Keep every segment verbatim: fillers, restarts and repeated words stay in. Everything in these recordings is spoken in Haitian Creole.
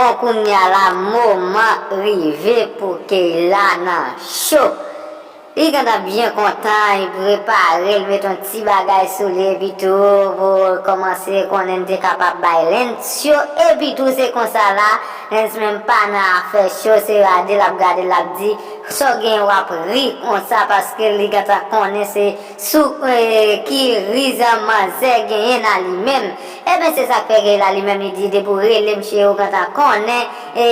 Bon, kounye a la, moman rive pou Keyla nan cho. Li gentan byen kontan, li prepare, li met yon ti bagay sou li, epi tou, pou l kòmanse konnen l te kapab bay Lens yo, epi tou, se konsa la, Lens menm pa nan afè cho, se rade l ap gade, l ap di, sa w gen, w ap ri konsa, paske li gentan konnen se sou, eh, ki riz manzè genyen nan li menm. Ebyen, se sa k fè Keyla li menm, li di, depi w rele m, cheri, w gentan konnen, e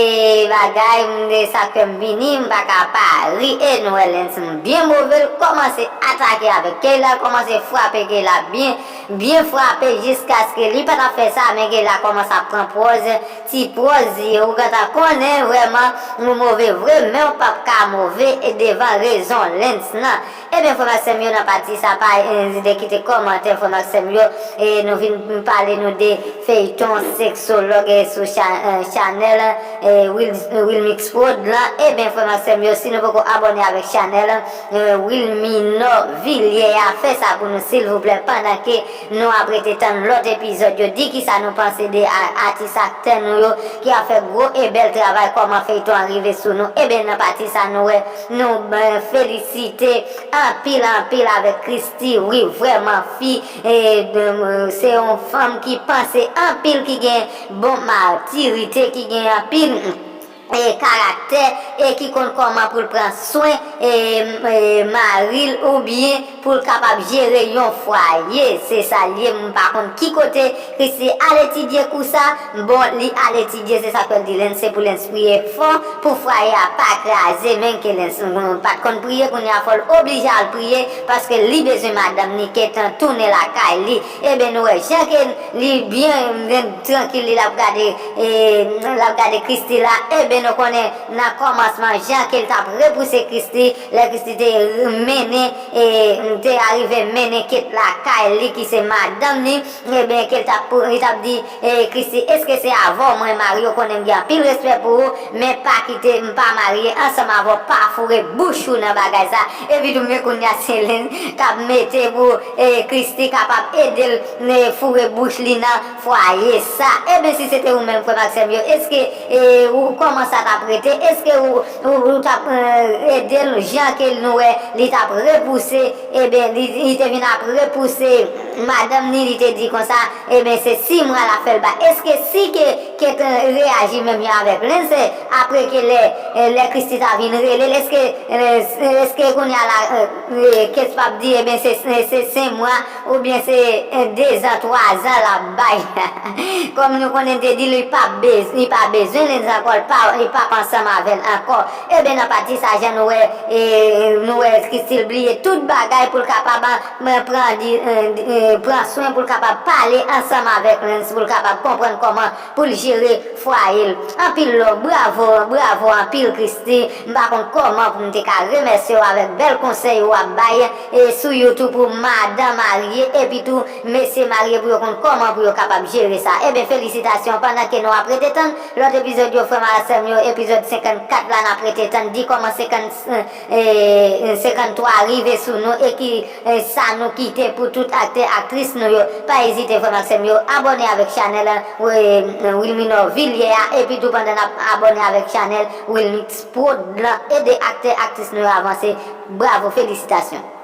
bagay, m, e sa k fè m vini, m pa ka pa ri. E nou wè Lens byen move, l kòmanse atake avèk Keyla, l kòmanse frape Keyla byen, byen frape, jiskaske li pa t ap fè sa, men Keyla kòmanse ap pran pòz, ti pòz, ou gentan konnen vrèman, ou move vre, men w p ap ka move devan rezon Lens nan. Ebyen, frè m ak sè m yo, nan pati sa, pa ezite kite kòmantè, frè m ak sè m yo. E nou vin pale nou de feyton Seksològ, e sou cha-, eh, chanèl, eh, Will, Wilmix Prod lan. Ebyen, frè m ak sè m yo, si nou poko abòne avèk chanèl, eh, Wilminor Villiers a, fè sa pou nou, silvouplè, pandan ke nou ap rete tann lòt epizòd yo. Di kisa nou panse de a-, atis aktè nou yo ki ap fè gwo e bèl travay, kòman feyton an rive sou nou. Ebyen, nan pati sa, nou wè nou, eh, felisite anpil, anpil avèk Christie, wi, vrèman, fi, e, e, se yon fanm ki panse anpil, ki gen bon matirite, ki gen anpil, e, karaktè, e ki konn kòman pou l pran swen, e, e, mari l, oubyen pou l kapab jere yon fwaye. Se sa l ye, m pa konn ki kote Christie al etidye kou sa. Bon, li al etidye, se sa k fè l di Lens, se pou Lens priye fò pou fwaye a pa kraze, men ke Lens, mm, pa t konn priye, kounye a fò l oblije al priye, paske li bezwen madanm ni ke t-, tounen lakay li. Ebyen, nou wè, jan ke li byen, byen trankil, li l ap gade, e, l ap gade Christie la, ebyen, nou konnen nan kòmansman, jan ke l t ap repouse Christie, lè Christie te mennen, e, te arive mennen Kate lakay li, ki se madanm li, ebyen, ke l t ap, li t ap di, e, Christie, èske se avè w mwen marye? Ou konnen m gen anpil respè pou ou, men pa kite m pa marye ansanm avè w, pa foure bouch ou nan bagay sa. Epi tou, men kounye a, se Lens k ap mete pou, e, Christie kapab ede l, e, foure bouch li nan fwaye sa. Ebyen, si se te ou menm, frè m ak sè m yo, èske, e, ou, kòman sa t ap rete? Èske ou, ou, ou t ap, e, ede l jan ke nou wè li t ap repouse, ebyen, li, li te vin ap repouse madanm ni, li te di konsa, ebyen, se sis mwa l ap fè l ba. Èske si ke, ke te reyaji menm jan avèk Lens, apre ke lè, e, lè Christie ta vin rele l, èske, e, èske kounye a la, e, e, Kate p ap di, ebyen, se, se, se senk mwa, oubyen se, e, dezan, twazan l ap bay? Kòm nou konnen, te di li p ap bez-, li pa bezwen Lens ankò, li pa, li p ap ansanm avè l ankò. Ebyen, nan pati sa, jan nou wè, e, nou wè Christie bliye tout bagay pou l kapab, e, pran di-, e, e, pran swen, pou l kapab pale ansanm avèk Lens, pou l kapab konprann kòman pou l jere fwaye l. Anpil love, bravo, bravo anpil Christie. M pa konn kòman pou m te ka remèsye w avèk bèl konsèy ou ap bay, e, sou YouTube pou madan marye, epi tou mesye marye, pou yo konn kòman pou yo kapab jere sa. Ebyen, felisitasyon. Pandan ke nou ap rete tann lòt epizòd yo, frè m ak sè m yo, epizòd senkannkat la, n ap rete tann, di kòman senkant, e, senkanntwa rive sou nou, e ki, e, sa nou kite pou tout aktè, aktris nou yo. Pa ezite, frè m ak sè m yo, abòne avèk chanèl, e, Wilminor Villiers a, epi tou pandan n ap abòne avèk chanèl Wilmix Prod lan, ede aktè, aktris nou yo avanse. Bravo, felisitasyon.